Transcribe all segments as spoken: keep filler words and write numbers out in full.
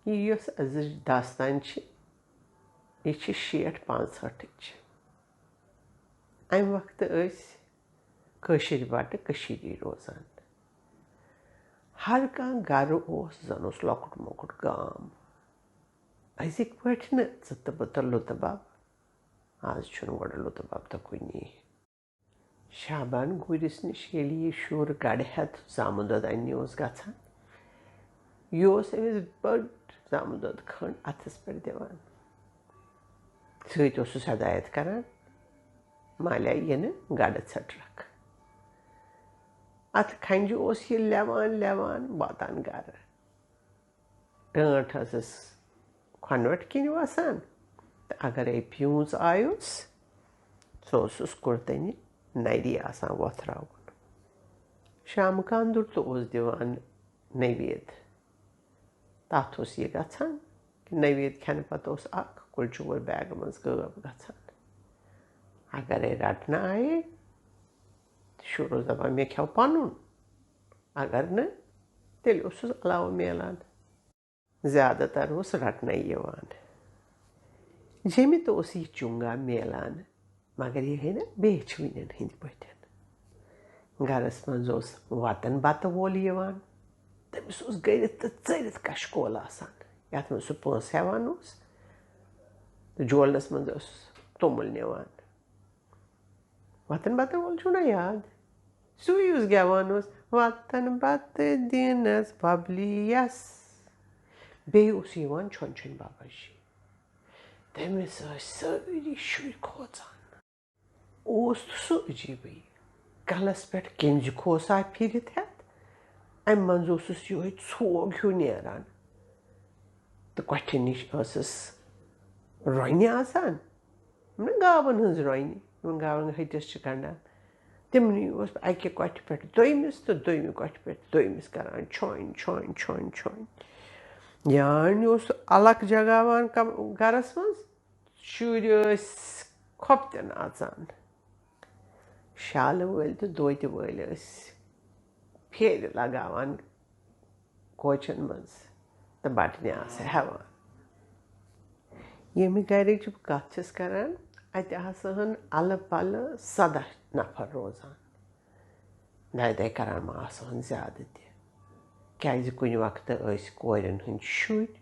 یہِ یۄس أزِچ داستان چھِ، یہِ چھِ شیٹھ پانٛژہٲٹھٕچ۔ اَمہِ وقتہٕ ٲسۍ کٲشِرۍ بَٹہٕ کٔشیٖرِ روزان۔ ہر کانٛہہ گَرٕ اوس زَن اوس لۄکُٹ مۄکُٹ گام۔ أزِکۍ پٲٹھۍ نہٕ ژٕ تہٕ بہٕ تہٕ لُطہٕ بَب۔ آز چھُنہٕ گۄڈٕ لُطہٕ بَب تہٕ کُنی۔ شابان گوٗرِس نِش ییٚلہِ یہِ شُر گَڑِ ہٮ۪تھ زامہٕ دۄد اَننہِ اوس گژھان، یہِ اوس أمِس بٔڑ زامہٕ دۄد کھٔنٛڈ اَتھَس پٮ۪ٹھ دِوان۔ سۭتۍ اوسُس ہدایت کران، "مالیٛا یہِ نہٕ گَڑٕ ژھٕٹرَکھ۔" اَتھ کھنٛجہِ اوس یہِ لٮ۪وان لٮ۪وان واتان گَرٕ۔ ٹٲنٛٹھ ٲسٕس کھۄنوَٹھ کِنۍ وَسان، تہٕ اگرے پیوٗنٛژ آیُس، سُہ اوسُس کُرتَنہِ نَرِ آسان وۄتھراوُن۔ شامہٕ کانٛدُر تہٕ اوس دِوان نوید۔ تَتھ اوس یہِ گژھان کہِ نوید کھٮ۪نہٕ پَتہٕ اوس اَکھ کُلچوٗر بیگہٕ منٛز غٲب گژھان۔ اگرے رَٹنہٕ آیے، تہٕ شُر اوس دَپان، "مےٚ کھٮ۪و پَنُن۔" اگر نہٕ، تیٚلہِ اوسُس علاوٕ میلان۔ زیادٕ تر اوس رٹنَے یِوان۔ جیٚمہِ تہِ اوس یہِ چُنگا میلان، مگر یہِ ہے نہ بیچھوٕنٮ۪ن ہٕنٛدۍ پٲٹھۍ۔ گرس منٛز اوس وتن بتہٕ وول یِوان، تٔمِس اوس گٔرِتھ تہٕ ژٔرِتھ کشکول آسان، یتھ منٛز سُہ پونٛسہٕ ہٮ۪وان اوس تہٕ جولنس منٛز اوس توٚمُل نِوان۔ وطن بتن وول چھُو نا یاد؟ سُے یُس گٮ۪وان اوس، "وطن بتہٕ دِنس ببلیس۔" بیٚیہِ اوس یِوان چھۄنہِ چھۄنہِ بابا جی۔ تٔمِس ٲسۍ سٲری شُرۍ کھوژان۔ اوس تہٕ سُہ عجیٖبٕے۔ کلس پٮ۪ٹھ کیٚنزِ کھوسا پھِرِتھ ہٮ۪تھ، امہِ منٛزٕ اوسُس یِہوٚے ژھوگ ہیوٗ نیران۔ تہٕ کۄٹھِ نِش ٲسٕس رۄنہِ آسان، یِمن گاوَن ہٕنٛز رۄنہِ، یِمن گاوَن ہٹِس چھِ گنٛڈان۔ تِمنٕے اوس اَکہِ کۄٹھِ پٮ۪ٹھ دوٚیمِس تہٕ دوٚیمہِ کۄٹھِ پٮ۪ٹھ دوٚیمِس کران چھۄنۍ، چھۄنۍ، چھۄنۍ، چھۄنۍ۔ یانہِ اوس سُہ الگ جگاوان کم-، گرس منٛز۔ شُرۍ ٲسۍ کھۄپتٮ۪ن اژان۔ شالہٕ وٲلۍ تہٕ دوتہِ وٲلۍ ٲسۍ پھیرِ لگاوان کوچن منٛز تہٕ بٹنہِ آسہٕ ہٮ۪وان۔ ییٚمہِ گرٕچ بہٕ کتھ چھَس کران، اتہِ آسہٕ ہن الہٕ پلہٕ سداہ نفر روزان۔ دَے دَے کران ما آسہٕ ہن زیادٕ تہِ، کیازِ کُنہِ وقتہٕ ٲسۍ کورٮ۪ن ہٕنٛدۍ شُرۍ،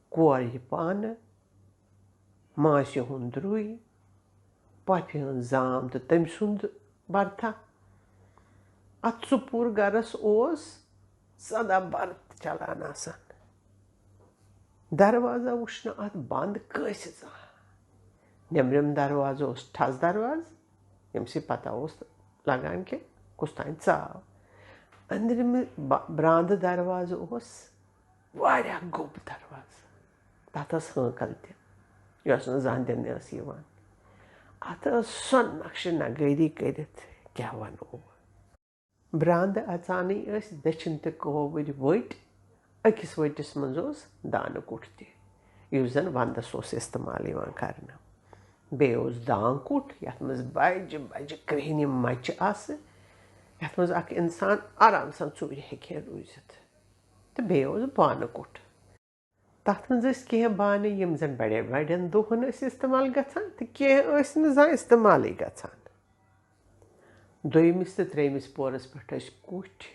کورِ پانہٕ، ماسہِ ہُنٛد درُے، پۄپھِ ہٕنٛز زام تہٕ تٔمۍ سُنٛد برتھا۔ اَتھ ژُپوٗر گرس اوس سدا برت چلان آسان۔ دروازہ وُچھ نہٕ اَتھ بنٛد کٲنٛسہِ زانٛہہ۔ نیٚبرِم دروازٕ اوس ٹھس دروازٕ، ییٚمہِ سۭتۍ پتہ اوس لگان کہِ کُس تام ژاو۔ أنٛدرِمہِ با-، برٛانٛدٕ دروازٕ اوس واریاہ گوٚب دروازٕ۔ تَتھ ٲس ہٲنٛکَل تہِ، یۄس نہٕ زانٛہہ دِنہٕ ٲس یِوان۔ اَتھ ٲس سۄ نقشہٕ نگٲری کٔرِتھ، کیٛاہ وَنو۔ برٛانٛدٕ اَژانٕے ٲسۍ دٔچھِنۍ تہٕ کھووٕرۍ ؤٹۍ۔ أکِس ؤٹِس منٛز اوس دانہٕ کُٹھ تہِ، یُس زَن وَنٛدَس اوس اِستعمال یِوان کرنہٕ۔ بیٚیہِ اوس دان کُٹھ، یَتھ منٛز بَجہِ بَجہِ کرٛیٚہنہِ مَچہِ آسہٕ، یَتھ منٛز اَکھ اِنسان آرام سان ژوٗرِ ہیٚکہِ ہے روٗزِتھ۔ تہٕ بیٚیہِ اوس بانہٕ کُٹھ۔ تَتھ منٛز ٲسۍ کینٛہہ بانہٕ، یِم زَن بَڑٮ۪ن بَڑٮ۪ن دۄہَن ٲسۍ اِستعمال گژھان، تہٕ کینٛہہ ٲسۍ نہٕ زانٛہہ اِستعمالٕے گژھان۔ دوٚیمِس تہٕ ترٛیٚیمِس پورَس پٮ۪ٹھ ٲسۍ کُٹھۍ،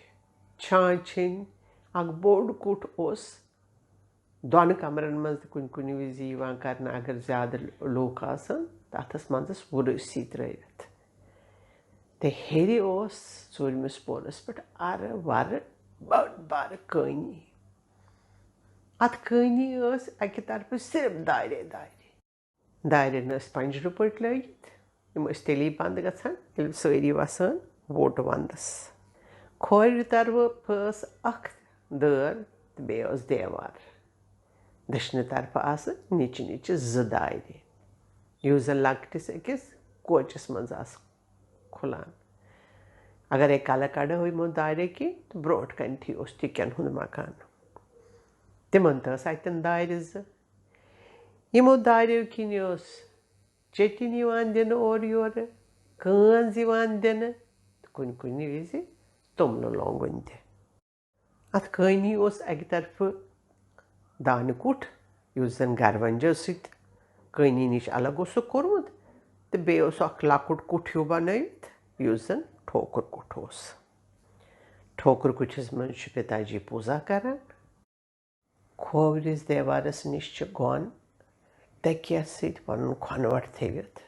چھانٛچھِنۍ، اَکھ بوٚڑ کُٹھ اوس دۄنہٕ کمرن منٛز تہِ کُنہِ کُنہِ وِزِ یِوان کرنہٕ، اگر زیادٕ لوٗکھ آسن، تتھ ٲس منٛزس وُرٕسۍ ترٲوِتھ۔ تہٕ ہیٚرِ اوس ژوٗرمِس پورس پٮ۪ٹھ ارٕ ورٕ بٔڑ بارٕ کٲنی۔ اتھ کٲنی ٲس اکہِ طرفہٕ صرف دارے دارِ۔ دارٮ۪ن ٲسۍ پنجرٕ پٲٹھۍ لٲگِتھ۔ یِم ٲسۍ تیٚلی بنٛد گژھان، ییٚلہِ سٲری وَسان ووٹہٕ وَنٛدَس۔ کھورِ طرفہٕ ٲس اَکھ دٲر تہٕ بیٚیہِ ٲس دیوار۔ دٔچھنہِ طرفہٕ آسہٕ نِچہِ نِچہِ زٕ دارِ، یُس زَن لۄکٹِس أکِس کوچَس منٛز آسہٕ کھُلان۔ اگرے کَلہٕ کَڑو یِمو داریو کِنۍ، تہٕ برٛونٛٹھ کَنہِ تھی اوس ٹِکٮ۪ن ہُنٛد مکان۔ تِمَن تہِ ٲس اَتٮ۪ن دارِ زٕ۔ یِمو داریو کِنۍ ٲس چیٚٹِنۍ یِوان دِنہٕ اورٕ یورٕ، کٲنٛز یِوان دِنہٕ تہٕ کُنہِ کُنہِ وِزِ توٚملہٕ لونٛگُن تہِ۔ اَتھ کٲنی اوس اَکہِ طرفہٕ دانہِ کُٹھ، یُس زَن گَروَنجو سۭتۍ کٲنی نِش الگ اوسُکھ کوٚرمُت، تہٕ بیٚیہِ اوس اَکھ لۄکُٹ کُٹھ ہیوٗ بَنٲوِتھ، یُس زَن ٹھوکُر کُٹھ اوس۔ ٹھوکُر کُٹھِس منٛز چھُ پِتاجی پوٗزا کران۔ کھوورِس دیوارَس نِش چھِ گۄن تٔکیَس سۭتۍ پَنُن کھۄنوَٹ تھٲوِتھ۔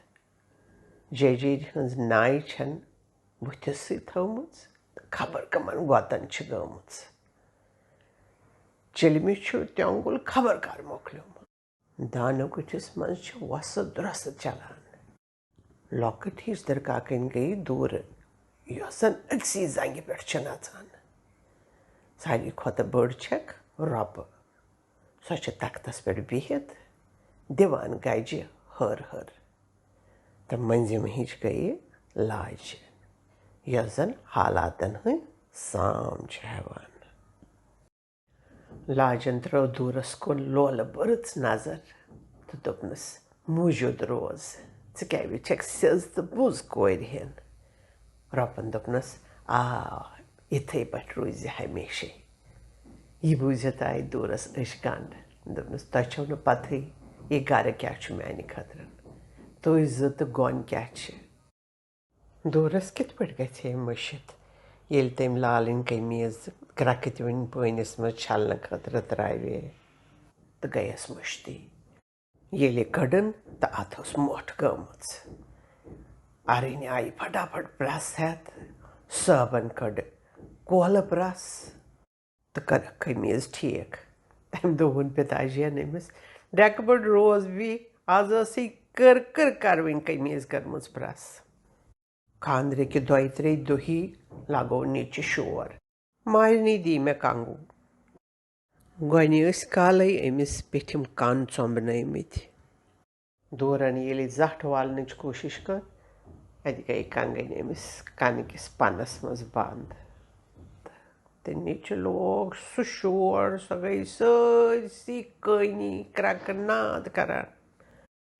جیجیٖرِ ہٕنٛز ناے چھَن بُتھِس سۭتۍ تھٲومٕژ تہٕ خبر کَمَن گۄتَن چھِ گٔمٕژ۔ چِلمہِ چھُ تیوٚنٛگُل خبر کَر مۄکلیومُت۔ دانہٕ کُٹھِس منٛز چھِ وۄسہٕ درۄسہٕ چلان۔ لۄکٕٹ ہِش دٕرکاکَنۍ گٔیہِ دوٗرٕ، یۄس زَن أکسٕے زنٛگہِ پٮ۪ٹھ چھِ نَژان۔ ساروی کھۄتہٕ بٔڑ چھَکھ رۄپہٕ۔ سۄ چھِ تختَس پٮ۪ٹھ بِہِتھ دِوان گَجہِ ۂر ۂر۔ تہٕ مٔنٛزِم ہِش گٔیہِ لاجہِ، یۄس زَن حالاتَن ہٕنٛدۍ سام چھِ ہٮ۪وان۔ لاجن ترٲو دوٗرس کُن لولہٕ بٔرٕژ نظر تہٕ دوٚپنس، "موٗجوٗد روز، ژٕ کیٛاہ وٕچھکھ سیٚز تہٕ بوز کورِ ہٮ۪ن؟" رۄپن دوٚپنس، "آ، یِتھے پٲٹھۍ روٗزِ ہمیشے۔" یہِ بوٗزِتھ آیہِ دوٗرس أچھ گنڈ۔ دوٚپنس، "تۄہہِ چھو نہٕ پتہٕے یہِ گرٕ کیٛاہ چھُ میانہِ خٲطرٕ۔ تُہۍ زٕ تہٕ گۄن کیٛاہ چھِ؟" دوٗرس کِتھ پٲٹھۍ گژھِ ہے مٔشِتھ، ییٚلہِ تٔمۍ لالٕنۍ قمیٖض کرٛکھٕ تہِ وٕنہِ پٲنِس منٛز چھلنہٕ خٲطرٕ ترٛاوے تہٕ گٔیَس مٔشتٕے؟ ییٚلہِ کٔڈٕن تہٕ اَتھ ٲس مۄٹھ گٔمٕژ۔ اَرٕنۍ آیہِ پھٹافٹ پرٛس ہٮ۪تھ، صٲبن کٔڈ کۄلہٕ پرٛس۔ تہٕ کٔرٕکھ قمیٖض ٹھیٖک۔ تَمہِ دۄہ ووٚن پِتاجِین أمِس، "ڈٮ۪کہٕ بٔڑ روز بی، آز ٲسٕے کٔر کٔر کروٕنۍ قمیٖض کٔرمٕژ پرٛس۔" خانٛدرٕکہِ دۄیہِ ترٛیٚیہِ دۄہی لگوو نیٚچہِ شور، "مالنی دی مےٚ کنٛگوٗ۔" گۄنہِ ٲسۍ کالے أمِس پیٚٹھِم کَن ژۄمبنٲومٕتۍ۔ دوٗرن ییٚلہِ زَٹھ والنٕچ کوٗشِش کٔر، اَتہِ گٔیہِ کنٛگٕنۍ أمِس کَنہٕ کِس پَنَس منٛز بنٛد۔ تہٕ نیٚچہِ لوگ سُہ شور، سۄ گٔیہِ سٲرسٕے کٲنی کرٛکہٕ ناد کران۔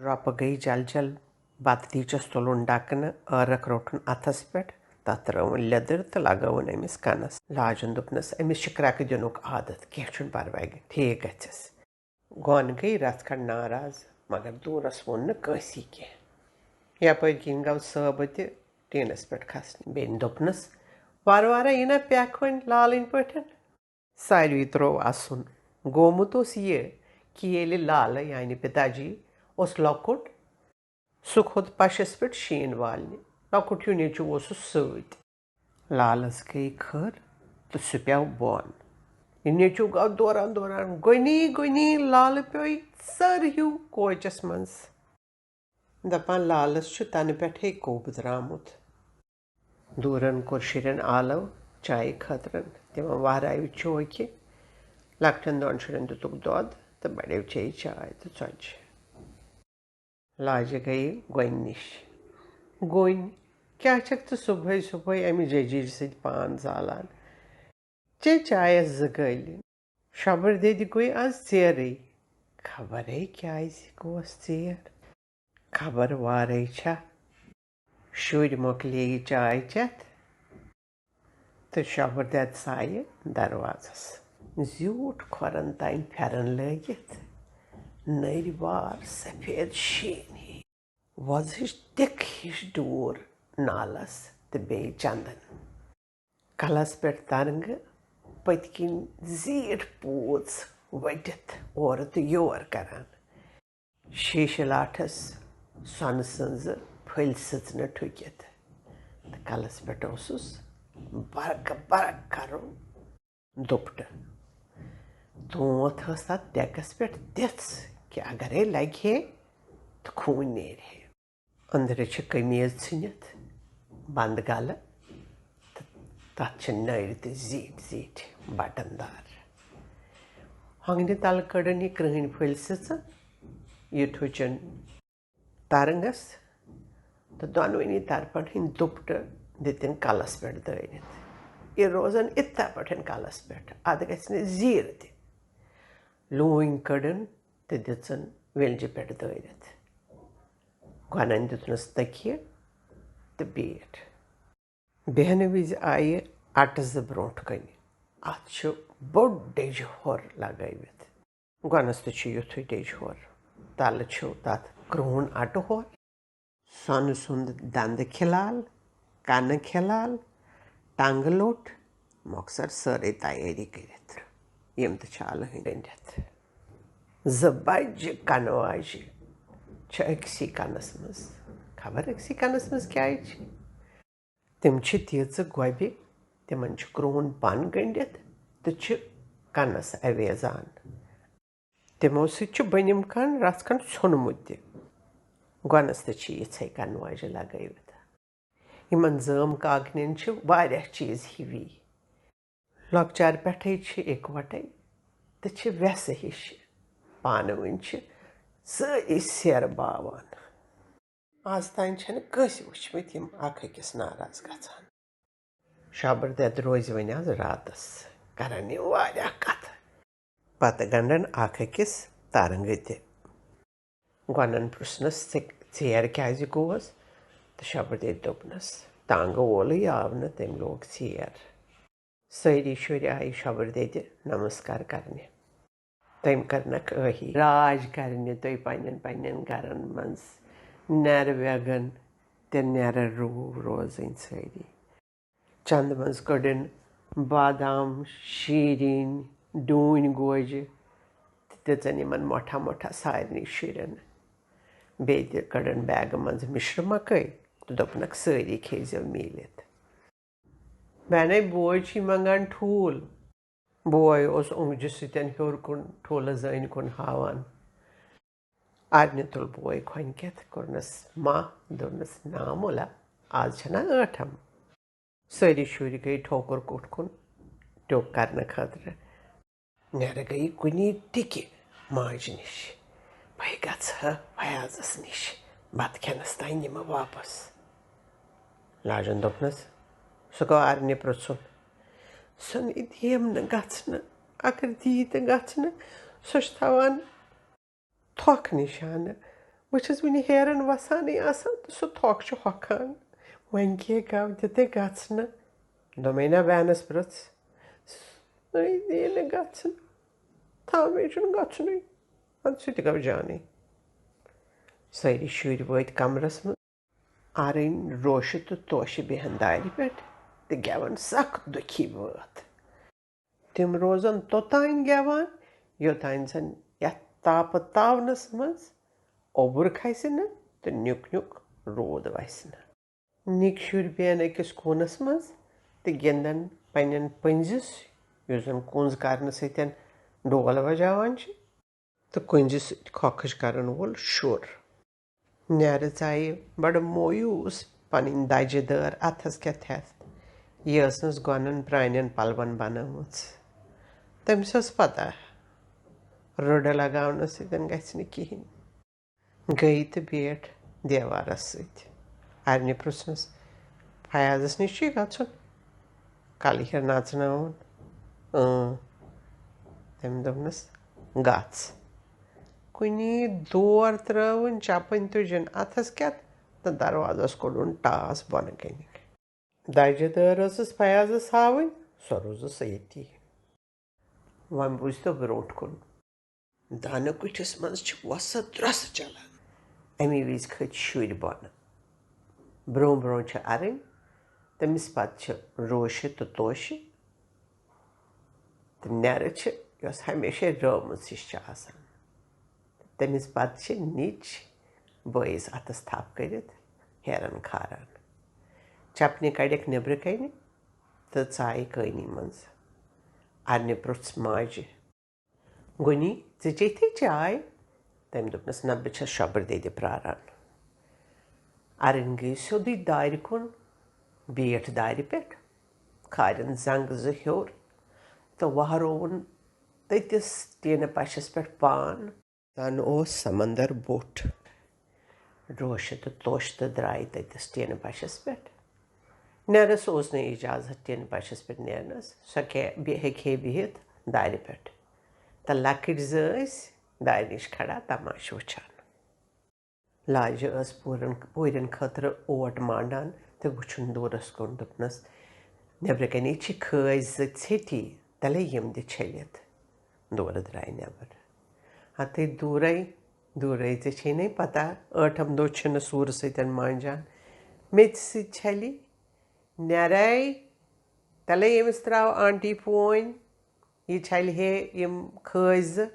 رۄپہٕ گٔیہِ جل جل بَتہٕ دیٖچَس تُلُن ڈَکنہٕ، عٲرَق روٚٹُن اَتھَس پٮ۪ٹھ، تَتھ ترٲوٕن لیٚدٕر تہٕ لگٲوٕن أمِس کَنَس۔ لاجَن دوٚپنَس، "أمِس چھِ کرٛکہٕ دِنُک عادت، کینٛہہ چھُنہٕ پَرواے، ٹھیٖک گژھٮ۪س۔" گۄن گٔیہِ رژھ کھنڈ ناراض، مگر دوٗرس ووٚن نہٕ کٲنٛسی کینٛہہ۔ یپٲرۍ کِنۍ گوٚو صٲبہٕ تہِ ٹیٖنس پٮ۪ٹھ کھسنہِ۔ بیٚنہِ دوٚپنس، "وارٕ وارٕ یہِ نا پٮ۪کھ وۄنۍ لالٕنۍ پٲٹھۍ۔" ساروی تروو اسُن۔ گومُت اوس یہِ کہِ ییٚلہِ لالہٕ یعنی پِتا جی اوس لۄکُٹ، سُہ کھوٚت پشس پٮ۪ٹھ شیٖن والنہِ۔ لۄکُٹ ہیوٗ نیٚچوٗ اوسُس سۭتۍ۔ لالس گٔیہِ کھٔر تہٕ سُہ پیوٚو بۄن۔ یہِ نیٚچوٗ گوٚو دوران دوران گۄنی گۄنی۔ لالہٕ پیوٚو ژٔر ہیوٗ کوچس منٛز۔ دپان، "لالس چھُ تنہٕ پٮ۪ٹھے کوٚب درامُت۔" دوٗرن کوٚر شُرٮ۪ن آلو چایہِ خٲطرٕ، تِمن وہرایہِ چوکہِ۔ لۄکٹٮ۪ن دۄن شُرٮ۪ن دِتُکھ دۄد تہٕ بڑیو چیٚیہِ چاے تہٕ ژۄچہِ۔ لاجہِ گٔیہِ گۄنہِ نِش۔ "گۄنہِ، کیٛاہ چھکھ ژٕ صُبحٲے صُبحٲے امہِ ججیٖرِ سۭتۍ پان زالان؟ چے چایس زٕ گٲلۍ۔" شۄبٕر دٮ۪دِ گوٚے از ژیرٕے۔ خبرے کیٛازِ گوس ژیر۔ خبر وارے چھا شُرۍ مۄکلییہِ چاے چٮ۪تھ۔ تہٕ شۄبٕر دٮ۪د سایہِ دروازس۔ زیوٗٹھ کھۄرن تام پھٮ۪رن لٲگِتھ، نٔرۍ وار سفید شیٖن ہی۔ وۄزٕج تِکھ ہِش ڈوٗر نالس تہٕ بیٚیہِ چندن۔ کلس پٮ۪ٹھ ترنٛگہٕ، پٔتۍ کِنۍ زیٖٹھ پوٗژ ؤٹِتھ اورٕ تہٕ یور کران۔ شیٖشہٕ لاٹھس سۄنہٕ سٕنٛزٕ پھٔلۍ سٕژنہٕ ٹھُکِتھ تہٕ کلس پٮ۪ٹھ اوسُس برقہٕ برق کرُن دُپٹہٕ۔ تونٛتھ ٲس تتھ ڈٮ۪کس پٮ۪ٹھ تِژھ کہِ اگرے لگہِ ہے تہٕ خوٗن نیرِ ہے۔ أنٛدرٕ چھِ قمیٖض ژھٕنِتھ بنٛد گلہٕ تہٕ تتھ چھِ نٔرۍ تہِ زیٖٹھۍ زیٖٹھۍ بٹن دار۔ ہۄنٛگنہِ تلہٕ کٔڈٕن یہِ کرٛہٕنۍ پھٔلۍ سٕژ، یہِ ٹھُچن ترنٛگس تہٕ دۄنوٕنی طرفن ہٕنٛدۍ دُپٹہٕ دِتِن کلس پٮ۪ٹھ دٲرِتھ۔ یہِ روزن اِتھا پٲٹھۍ کلس پٮ۪ٹھ، اتھ گژھِ نہٕ زیٖر تہِ۔ لوٗنۍ کٔڈٕن تہٕ دِژٕن ویلجہِ پٮ۪ٹھ دٲرِتھ۔ گۄنن دیُتنس تٔکیہِ تہٕ بیٖٹھ۔ بیٚہنہٕ وِزِ آیہِ اَٹہٕ زٕ برٛونٛٹھ کنہِ۔ اَتھ چھُ بوٚڑ ڈیٚجہِ ہۄر لگٲوِتھ۔ گۄنَس تہِ چھُ یُتھُے ٹیٚجہِ ہور۔ تَلہٕ چھُ تَتھ کرٛہُن اَٹہٕ ہور۔ سۄنہٕ سُنٛد دَندٕ کھِلال، کَنہٕ کھِلال، ٹنٛگہٕ لوٚٹ، مۄخصر سٲرٕے تیٲری کٔرِتھ۔ یِم تہِ چھِ اَلہٕ ہٕنٛدۍ گٔنٛڈِتھ۔ زٕ بَجہِ کَنہٕ واجہِ چھِ أکسٕے کَنَس منٛز۔ خبر أکسٕے کَنَس منٛز کیٛازِ چھِ؟ تِم چھِ تیٖژٕ گۄبہِ، تِمَن چھُ کرٛہُن پَن گٔنٛڈِتھ تہٕ چھِ کَنَس اَویزان۔ تِمو سۭتۍ چھُ بٔنِم کَن رَژھ کھنٛڈ ژھیوٚنمُت تہِ۔ گۄنَس تہِ چھِ یِژھَے کَنہٕ واجہِ لَگٲوِتھ۔ یِمَن زٲم کاکنٮ۪ن چھِ واریاہ چیٖز ہِوی۔ لۄکچارٕ پٮ۪ٹھَے چھِ اِکوَٹَے تہٕ چھِ وٮ۪سہٕ ہِش۔ پانہٕ ؤنۍ چھِ سٲری سیرٕ باوان۔ آز تام چھَنہٕ کٲنٛسہِ وٕچھمٕتۍ یِم اَکھ أکِس ناراض گژھان۔ شابر دٮ۪د روزِ وۄنۍ آز راتَس، کَرَن یِم واریاہ کَتھٕ۔ پَتہٕ گنٛڈَن اَکھ أکِس تَرنٛگہٕ تہِ۔ گۄنَن پرٛژھنَس، "ژےٚ ژیر کیٛازِ گوس؟" تہٕ شابر دٮ۪دِ دوٚپنَس، "ٹانٛگہٕ وولٕے آو نہٕ، تٔمۍ لوگ ژیر۔" سٲری شُرۍ آیہِ شابر دٮ۪دِ نمسکار کرنہِ۔ تٔمۍ کٔرنکھ ٲہی راج کرنہِ تُہۍ پننٮ۪ن پننٮ۪ن گرن منٛز نٮ۪رٕ وٮ۪گن تہٕ نٮ۪رٕ روٗ روزٕنۍ سٲری۔ چندٕ منٛز کٔڑٕن بادام، شیٖرِنۍ، ڈوٗنۍ گوجہِ تہٕ دِژٕن یِمن مۄٹھا مۄٹھا سارنٕے شُرٮ۪ن۔ بیٚیہِ تہِ کٔڑٕن بیگہٕ منٛز مِشرٕ مکٲے تہٕ دوٚپنکھ، "سٲری کھیٚیہِ زیو میٖلِتھ۔" بہنَے، بوے چھُے منٛگان ٹھوٗل۔ بوے اوس اوٚنٛگجہِ سۭتٮ۪ن ہیوٚر کُن ٹھوٗلہٕ زٲنۍ کُن ہاوان۔ ارنہِ تُل بوے کھۄنہِ کٮ۪تھ، کوٚرنَس ماہ، دوٚپنَس، "نا مولا، آز چھَنا ٲٹھم؟" سٲری شُرۍ گٔے ٹھوکُر کُٹھ کُن ٹیوٚک کرنہٕ خٲطرٕ۔ نٮ۪رٕ گٔیہِ کُنی ٹِکہِ ماجہِ نِش۔ "بہٕ گژھٕ ہا فیاضس نِش، بتہٕ کھٮ۪نس تام نِمہٕ واپس۔" لاجن دوٚپنس، "سُہ گوٚو ارنہِ پرٛژھُن۔" "سُہ نہٕ دِیم نہٕ گژھنہٕ، اگر دِیہِ تہِ گژھنہٕ، سُہ چھُ تھاوان تھۄکھ نِشانہٕ۔ بہٕ چھَس وٕنہِ ہیرَن وَسانٕے آسان تہٕ سُہ تھۄکھ چھُ ہۄکھان۔ وۄنۍ کیٛاہ گوٚو، دِتَے گژھنہٕ؟" دوٚپمَے، "نہ، بہنَس پرٛژھ، سُے دِیہِ نہٕ گژھنہٕ۔ تھاو، مےٚ چھُنہٕ گژھنُے۔" اَدٕ سُہ تہِ گوٚو جانٕے۔ سٲری شُرۍ وٲتۍ کمرَس منٛز۔ آرٕنۍ، روشہِ تہٕ توشہِ بیہن دارِ پٮ۪ٹھ تہٕ گٮ۪ون سخ دُکھی بٲتھ۔ تِم روزن توٚتام گٮ۪وان، یوٚتام زن یتھ تاپہٕ تاونس منٛز اوٚبُر کھسہِ نہٕ تہٕ نیُک نیُک روٗد وسہِ نہٕ۔ نِکۍ شُرۍ بیہن أکِس کوٗنس منٛز تہٕ گِنٛدن پننٮ۪ن پٔنزِس، یُس زن کُنٛز کرنہٕ سۭتۍ ڈول وجاوان چھِ، تہٕ کُنٛزِ سۭتۍ کھۄکھٕج کرن وول شُر۔ نٮ۪رٕ ژایہِ بڑٕ مویوٗس پنٕنۍ دجہِ دٲر اتھس کٮ۪تھ ہٮ۪تھ۔ یہِ ٲسنس گۄنن پرانٮ۪ن پلون بنٲومٕژ۔ تٔمِس ٲس پتہ، رٕڈٕ لگاونہٕ سۭتۍ گژھِ نہٕ کِہینۍ۔ گٔیہِ تہٕ بیٖٹھ دیوارس سۭتۍ۔ ارنہِ پرُژھنس، "فیاضس نِش چھُے گژھُن؟ کلہٕ ہیر نژناوُن؟" "اۭں۔" تٔمۍ دوٚپنس، "گژھ۔" کُنی دور ترٲوٕن، چپٕنۍ تُجِن اتھس کٮ۪تھ تہٕ دروازس کوٚڑُن ٹاس بۄنہٕ کنہِ۔ دجہِ دٲر ٲسٕس فیاضس ہاوٕنۍ، سۄ روٗزٕس ییٚتی۔ وۄنۍ بوٗزتو برونٛٹھ کُن۔ دانہٕ کُٹھِس منٛز چھِ وۄسہٕ درۄسہٕ چلان۔ اَمی وِزِ کھٔتۍ شُرۍ بۄنہٕ۔ برونٛہہ برونٛہہ چھِ اَرٕنۍ، تٔمِس پتہٕ چھِ روشہِ تہٕ توشہِ۔ تہٕ نٮ۪رٕ چھِ، یۄس ہمیشہِ رٲومٕژ ہِش چھِ آسان۔ تٔمِس پتہٕ چھِ نِچ بٲیِس اَتھس تھپھ کٔرِتھ ہیرن کھاران۔ چپنہِ کڑٮ۪کھ نیبرٕ کنہِ تہٕ ژایہِ کٲنی منٛز۔ ارنہِ پرُژھ ماجہِ، "گُنی، ژٕ چیٚتھی چاے؟" تٔمۍ دوٚپنس، "نہ، بہٕ چھَس شۄبرٕ دٮ۪دِ پراران۔" ارٕنۍ گٔیہِ سیوٚدُے دارِ کُن، بیٖٹھ دارِ پٮ۪ٹھ، کھارٮ۪ن زنٛگہٕ زٕ ہیوٚر تہٕ وہرووُن تٔتِس ٹیٖنہٕ پشس پٮ۪ٹھ پان۔ زن اوس سمندر بوٚٹھ۔ روشہِ تہٕ توشہِ تہٕ درٛایہِ تٔتِس ٹیٖنہٕ پشس پٮ۪ٹھ۔ نٮ۪رس اوس نہٕ اجازت ٹیٖنہٕ پشس پٮ۪ٹھ نیرنس۔ سۄ کیٛاہ بہِ-، ہیٚکہِ ہے بِہِتھ دارِ پٮ۪ٹھ۔ تہٕ لۄکٕٹۍ زٕ ٲسۍ دارِ نِش کھڑا تماشہٕ وٕچھان۔ لاجہِ ٲس پوٗرن، پوٗرٮ۪ن خٲطرٕ اوٹ مانڈان تہٕ وٕچھُن دوٗرس کُن۔ دوٚپنس، "نیبرٕ کنے چھِ کھٲسۍ زٕ ژھیٚٹی، تلے یِم دِ چھٔلِتھ۔" دورٕ درٛاے نٮ۪بر۔ ہتے دوٗرے، دوٗرے، ژےٚ چھے نے پتہ، ٲٹھم دۄہ چھِنہٕ سوٗرٕ سۭتۍ مانجان۔ میٚژِ سۭتۍ چھلہِ، نٮ۪رے، تلے ییٚمِس تراو آنٹی فون، یہِ چھلہِ ہے یِم کھٲسۍ زٕ۔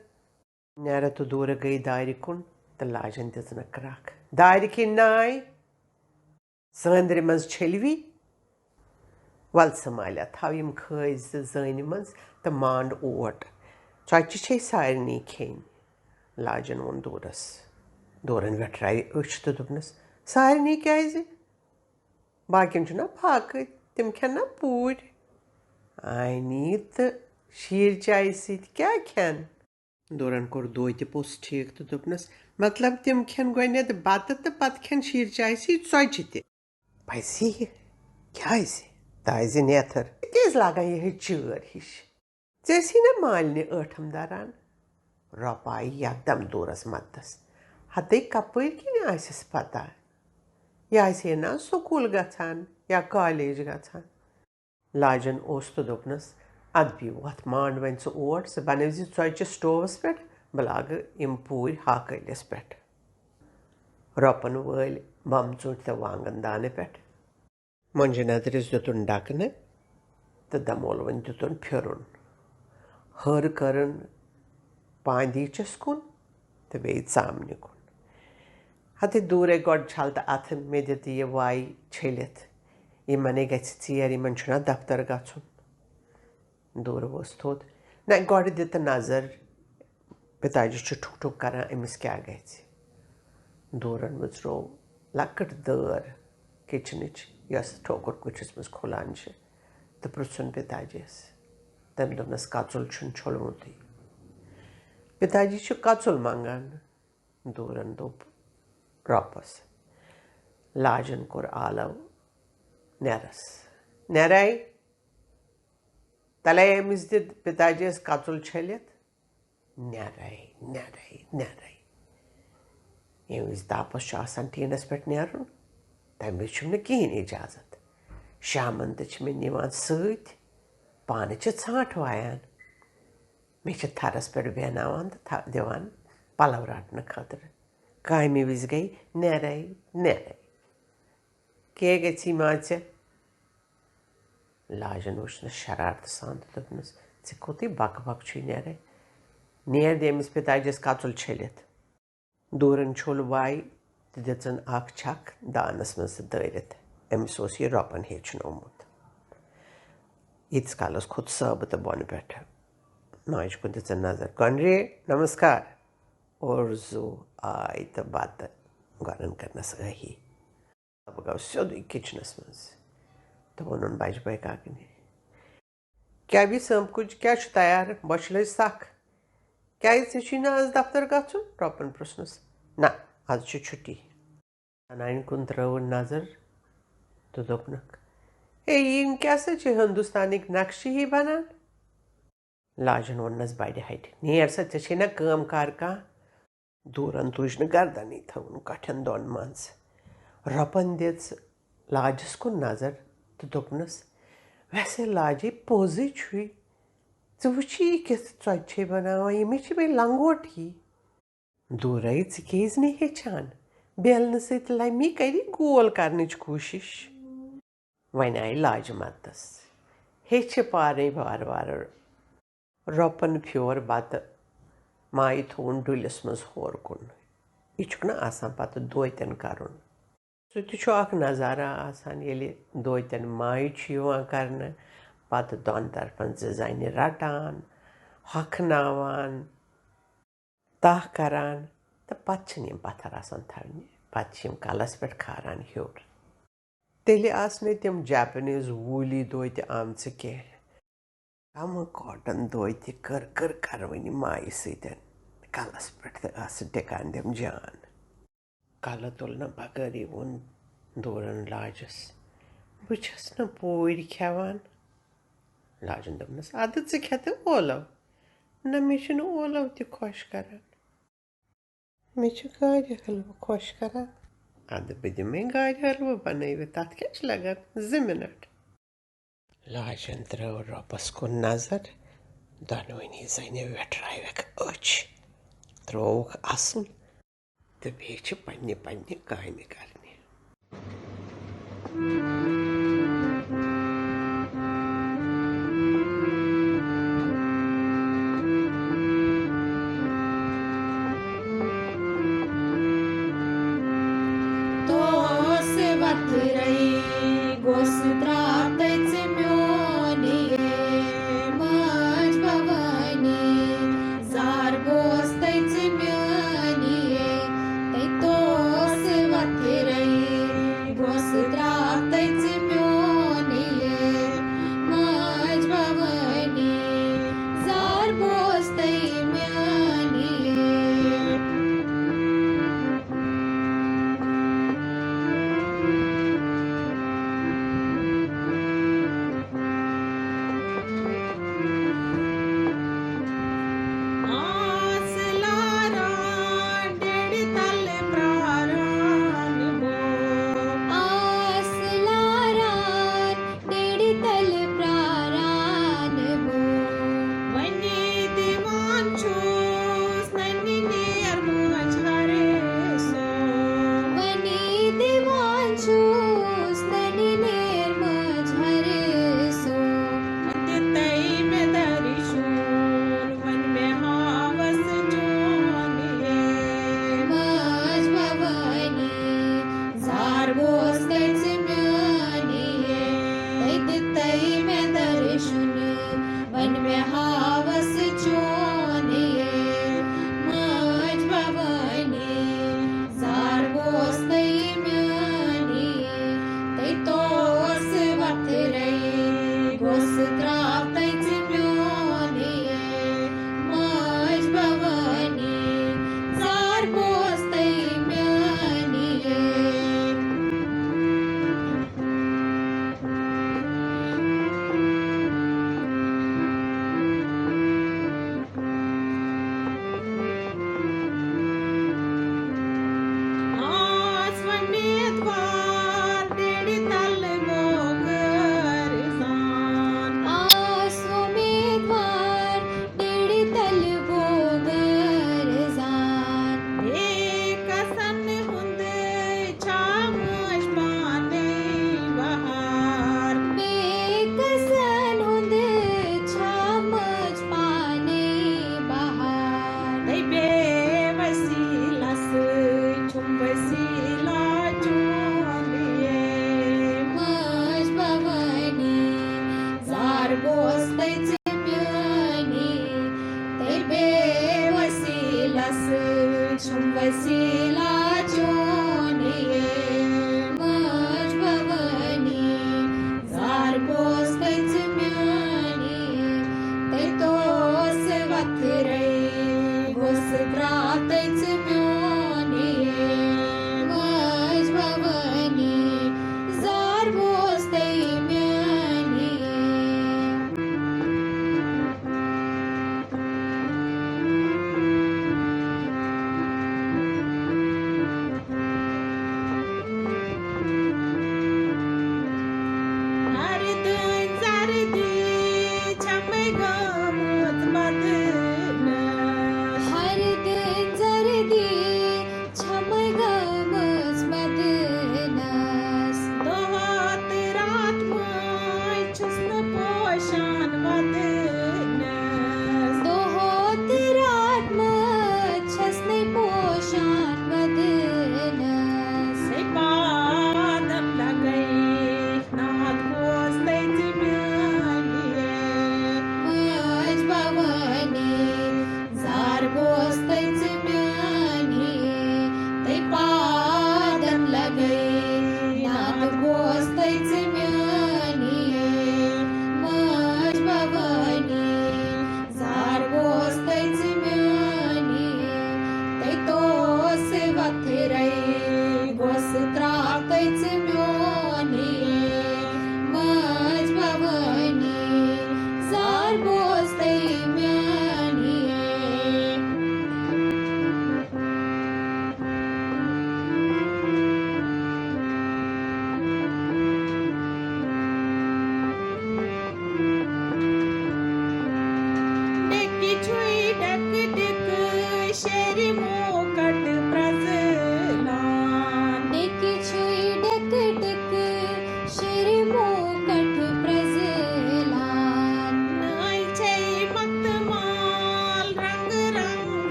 نٮ۪رٕ تہٕ دوٗرٕ گٔیہِ دارِ کُن تہٕ لاجن دِژنکھ کرٛکھ۔ دارِ کِنۍ ناے، سٲندرِ منٛز چھٔلوی۔ ول سمالیا، تھاو یِم کھٲسۍ زٕ زٲنہِ منٛز تہٕ مانڈ اوٹ۔ ژۄچہِ چھے سارنٕے کھیٚنۍ۔ لاجن ووٚن دوٗرس۔ دوٗرن ویٹھرایہِ أچھ تہٕ دوٚپنس، سارنٕے کیازِ؟ باقین چھُنہ فاقہٕ، تِم کھٮ۪ن نا پوٗرۍ۔ آنی تہٕ شیٖر چایہِ سۭتۍ کیٛاہ کھٮ۪ن؟ دوٗرن کوٚر دوتہِ پوٚژھ ٹھیٖک تہٕ دوٚپنس، مطلب، تِم کھٮ۪ن گۄڈٕنٮ۪تھ بتہٕ تہٕ پتہٕ کھٮ۪ن شیٖر چایہِ سۭتۍ ژۄچہِ تہِ۔ پزی؟ کیازِ؟ دازِ نیتھر۔ کیازِ لاگان یِہے چٲر ہِش؟ ژےٚ ٲسی نا مالنہِ ٲٹھم دران؟ رۄپہٕ آیہِ یکدم دوٗرس مدتس۔ ہتے کپٲرۍ کِنۍ آسٮ۪س پتہ؟ یہِ آسہِ ہے نا سکوٗل گژھان یا کالیج گژھان۔ لاجن اوس تہٕ دوٚپنس، ادٕ بیٚیہِ وۄتھ مانڈ وۄنۍ ژٕ اوٹ، ژٕ بنٲوزِ ژۄچہِ سٹووس پٮ۪ٹھ، بہٕ لاگہٕ یِم پوٗرۍ ہاکہٕ ٲلِس پٮ۪ٹھ۔ رۄپن وٲلۍ بمہٕ ژوٗنٹھۍ تہٕ وانگن دانہٕ پٮ۪ٹھ۔ مۄنجہِ ندرِس دیُتُن ڈکنہٕ تہٕ دمولوٕنۍ دیُتُن پھِرُن۔ ہٲر کٔرٕن پاندیچس کُن تہٕ بیٚیہِ ژامنہِ کُن۔ ہتہٕ دوٗرے گۄڈٕ چھل تہٕ اتھٕ، مےٚ دِ تہٕ یہِ وایہِ چھٔلِتھ۔ یِمنے گژھِ ژیر، یِمن چھُنہ دفتر گژھُن۔ دوٗرٕ ؤژھ تھوٚد۔ نہ، گۄڈٕ دِ تہٕ نظر، پِتاجی چھُ ٹھُک ٹھُک کران، أمِس کیٛاہ گژھِ؟ دوٗرن مٕژرو لۄکٕٹ دٲر کِچنٕچ، یۄس ٹھوکُر کُٹھِس منٛز کھُلان چھِ، تہٕ پرٛژھُن پِتاجِیَس۔ تٔمۍ دوٚپنَس، کَژُل چھُنہٕ چھوٚلمُتٕے۔ پِتاجی چھُ کَژُل منٛگان۔ دوٗرن دوٚپ رۄپَس۔ لاجن کوٚر آلو نٮ۪رَس۔ نٮ۪رَے، تَلے أمِس دِ پِتاجِیَس کَژُل چھٔلِتھ۔ نٮ۪رَے، نٮ۪رَے، نٮ۪رَے۔ ییٚمہِ وِزِ تاپَس چھُ آسان ٹیٖنَس پٮ۪ٹھ نیرُن، تَمہِ وِزِ چھُم نہٕ کِہیٖنۍ اِجازت۔ شامَن تہِ چھِ مےٚ نِوان سۭتۍ، پانہٕ چھِ ژھانٛٹھ وایان۔ مےٚ چھِ تھَرَس پٮ۪ٹھ بیٚہناوان تہٕ تھَ-، دِوان پَلَو رَٹنہٕ خٲطرٕ۔ کامہِ وِزِ گٔے نٮ۪رَے، نٮ۪رَے۔ کیٛاہ گژھی ما ژےٚ؟ لاجن وٕچھ نہٕ شرارتہٕ سان تہٕ دوٚپنَس، ژےٚ کوٚتٕے بکہٕ بکہٕ چھُے نیران؟ نیر دِ أمِس پِتاجِس کَژُل چھٔلِتھ۔ دوٗرن چھوٚل وایہِ تہٕ دِژٕن اکھ چھکھ دانَس منٛز تہٕ دٲرِتھ۔ أمِس اوس یہِ رۄپن ہیٚچھنومُت۔ ییٖتِس کالَس کھوٚت صٲبہٕ تہٕ بۄنہٕ پٮ۪ٹھٕ۔ ماجہِ کُن دِژٕن نظر۔ کۄنرے، نمسکار۔ اور زُو آے تہٕ بَتہٕ گۄڈَن کٔرنَس ٲہی۔ بہٕ گوٚو سیوٚدُے کِچنَس منٛز تہٕ ووٚنُن بَجہِ بٲے کاکنہِ، کیٛاہ بیٚیہِ سٲمکُج، کیٛاہ چھُ تیار؟ بۄچھِ لٔج سَکھ۔ کیٛازِ، ژےٚ چھُے نہٕ آز دفتر گژھُن؟ رۄپَن پرٛژھنَس۔ نہ، آز چھِ چھُٹی۔ زنانہِ کُن ترٛٲوٕن نظر تہٕ دوٚپنَکھ، ہے، یِم کیٛاہ سا چھِ ہِندُستانٕکۍ نقشہٕ ہی بَنان؟ لاجن ووٚننَس بَڑِ ہَٹہِ، نیر سا، ژےٚ چھے نہ کٲم کار کانٛہہ؟ دوٗرن تُج نہٕ گردنٕے، تھٲوٕن کۄٹھٮ۪ن دۄن منٛز۔ رۄپن دِژ لاجس کُن نظر تہٕ دوٚپنَس، ویسے لاجے پوٚزٕے چھُے، ژٕ وٕچھی یہِ کِژھ ژۄچہِ چھے بناوان، یہِ مےٚ چھِ بیٚیہِ لنگوٹ ہی۔ دوٗرے، ژٕ کیٛازِ نہٕ ہیٚچھان؟ بیلنہٕ سۭتۍ لمی کری گول کرنٕچ کوٗشش۔ وۄنۍ آیہِ لاجہِ مدتس۔ ہیٚچھِ پانے وارٕ وارٕ۔ رۄپن پھیور بتہٕ، مایہِ تھووُن ڈُلِس منٛز ہورٕ کُن۔ یہِ چھُکھ نہ آسان پتہٕ دوتٮ۪ن کرُن۔ سُہ تہِ چھُ اکھ نظارہ آسان، ییٚلہِ دوتٮ۪ن مایہِ چھُ یِوان کرنہٕ، پتہٕ دۄن طرفن زٕ زنہِ رٹان، ہۄکھناوان، تاہ کران، تہٕ پتہٕ چھِنہٕ یِم پتھر آسان تھاونہِ، پتہٕ چھِ یِم کلس پٮ۪ٹھ کھاران ہیوٚر۔ تیٚلہِ آسہٕ نہٕ تِم جاپنیز ووٗلی دوتہِ آمژٕ کینٛہہ۔ کمہٕ کاٹن دوتہِ کٔر کٔر کروٕنہِ مایہِ سۭتۍ کلس پٮ۪ٹھ تہٕ آسہٕ ٹِکان تِم جان۔ کلہٕ تُلنہٕ بغٲرٕے ووٚن دوٗرن لاجس، بہٕ چھَس نہٕ پوٗرۍ کھٮ۪وان۔ لاجن دوٚپنس، ادٕ ژٕ کھٮ۪تہٕ اولو۔ نہ، مےٚ چھُنہٕ اولو تہِ خۄش کران۔ مےٚ چھُ گاڈِ حلوٕ خۄش کران۔ ادٕ بہٕ دِمے گاڈِ حلوٕ بنٲوِتھ، تتھ کیٛاہ چھِ لگان زٕ منٹ؟ لاجن ترٲو رۄپس کُن نظر، دۄنوٕنی زنہِ ویٹرٲوکھ أچھ۔ ترٛووُکھ اَصٕل، تہٕ بیٚیہِ چھِ پنٛنہِ پنٛنہِ کامہِ کَرنہِ۔ توس وتھرے گوس تراتھ ژٕ میون یے ماج بھوانی، زار گوس تٔژ میٲنی، تٔتۍ توس وتھرے گوس تراتھ ژٕ میون یے ماج بھوانی، زار گوس تٔژ میٲنی۔ آس لاران ڈیڈِ تل پراران بو۔ آس لاران ڈیڈِ تل پراران بو۔ ونے دِوان چھُس ننہِ نیر ماج ہر سو۔ ونے دِوان چھُس ننہِ نیر ماج ہر سو۔ دِتَے مےٚ درشُن، وۄنۍ مےٚ ہاوس چون یے ماج بھوانی، زار گوس تٔژ میٲنی، تٔتۍ دِتَے مےٚ درشُن، وۄنۍ مےٚ ہاوس چون یے ماج بھوانی، زار گوس تٔژ میٲنی، تٔتۍ توس وتھرے گوس تراتھ ژٕ میون یے ماج بھوانی، زار گوس تٔژ میٲنی۔ آس وۄمیدوار ڈیڈِ تل بوگر زان۔ آس وۄمیدوار ڈیڈِ تل بوگر زان۔ بے کسن ہُنٛد چھا مٲج پانے بہار۔ بے کسن ہُنٛد چھا مٲج پانے بہار۔ تٔمۍ بے وسیلس چھُم وسیلہ چون یے ماج بھوانی، زار گوس تٔژ میٲنی، تٔمۍ بے وسیلس چھُم وسیلہ چون یے ماج بھوانی، زار گوس تٔژ میٲنی، تٔتۍ توس وتھرے گوس تراتھ ژٕ میون یے ماج بھوانی، زار گوس تٔژ میٲنی۔ ہر دٲنۍ زردی چھمے گٔمٕژ مدنس۔ ہر دٲنۍ زردی چھمے گٔمٕژ مدنس۔ دۄہ تہٕ راتھ مٔنٛزۍ چھُس نہٕ پوشان ودنس۔ دۄہ تہٕ راتھ مٔنٛزۍ چھَس نَے پوشان ودنس۔ ہے پادم لگے ناد گوس تٔژ میٲنی ماج بھوانی، زار گوس تٔژ میٲنی، تٔمۍ پادم لگے ناد گوس تٔژ میٲنی ماج بھوانی،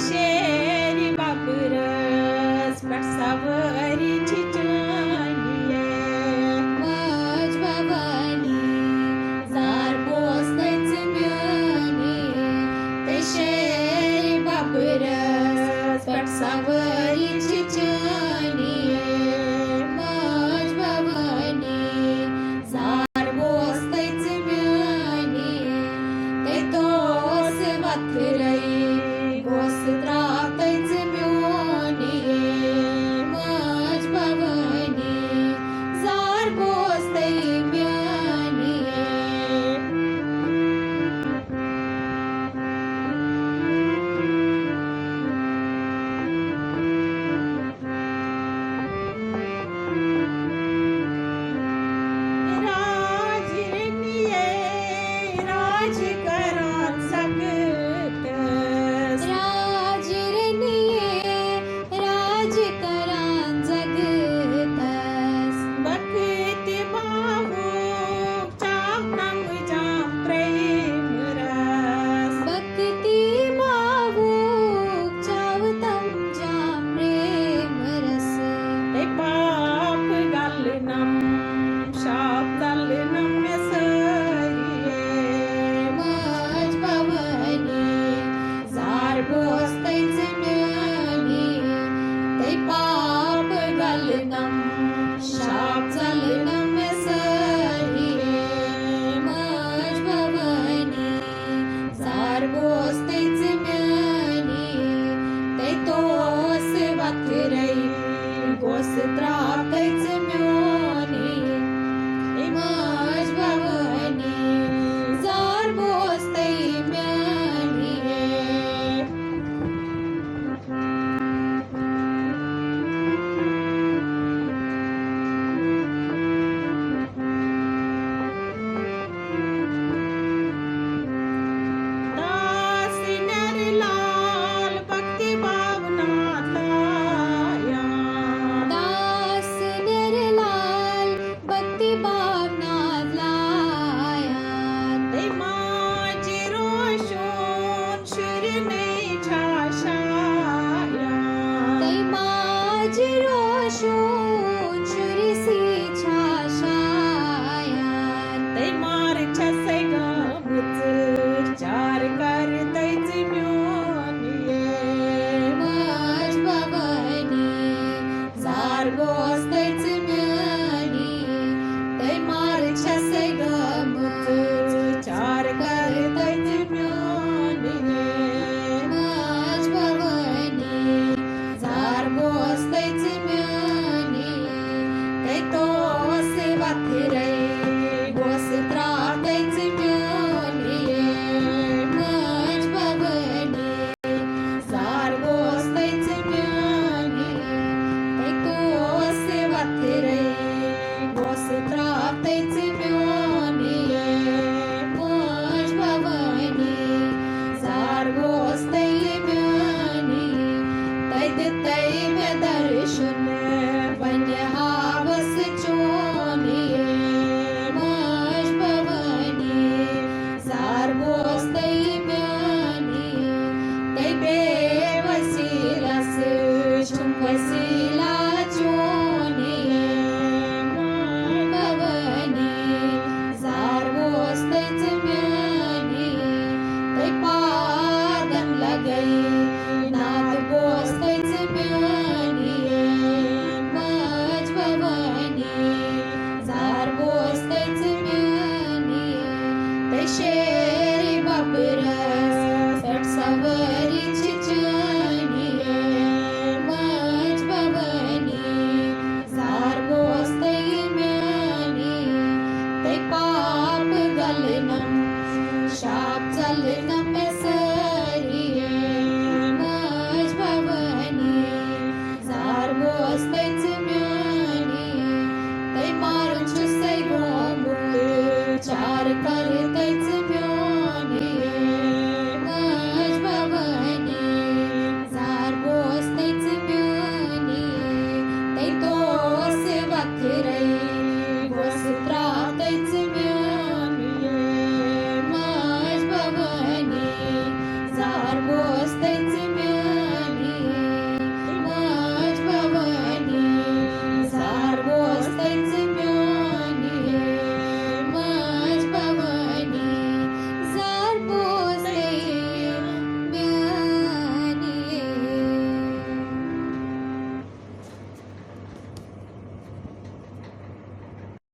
شیرِ ببرس پٮ۪ٹھ سوٲری چھِ چٲنی۔ ماج بھوانی زار پوس تٔژ میٲنی، تہٕ شیرِ ببرس پٮ۪ٹھ سوٲری چھِ چٲنی۔